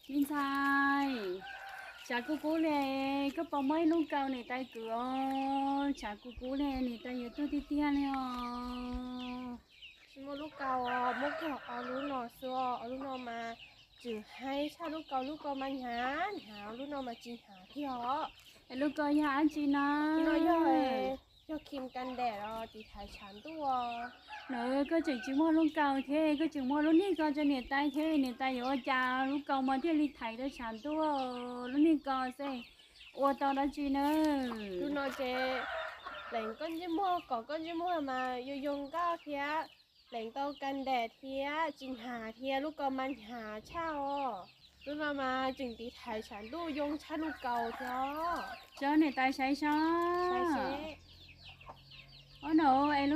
Me ntxhais, tshav kub kub li, koj puas muaj ib lub kaus niam tais kwv os? Tshav kub kub li, niam tais yuav tuag tiag tiag li os. Tsis muaj lub kaus, muaj kiag ob lub no xwb. Ob lub no mas tseem haib tshaj lub kaus, lub kaus mas hnyav hnyav, lub no mas tsis hnyav thiab os. Es lub kaus yog dab tsi no? Lub no yog, yog kheem kas daim los tiv thaiv tshav ntuj os. No koj tseem tsis muaj lub kaus thiab, koj tseem muaj lub niag ko rau niam tais thiab, niam tais yuav ua cas lub kaus mas thiaj li thaiv tau tshav ntuj? Lub niag ko xwb ua tau dab tsi na? Lub no ces pleev koj ntsej muag kom koj ntsej muag mas yoo yoo nkauj thiab, pleev tau kas daim thiab tsis hnyav thiab, lub kaus mas hnyav tshaj os. Lub no mas tseem tiv thaiv tshav ntuj yoo tshaj lub kaus thiab. Tso niam tais saib seb. Ob no es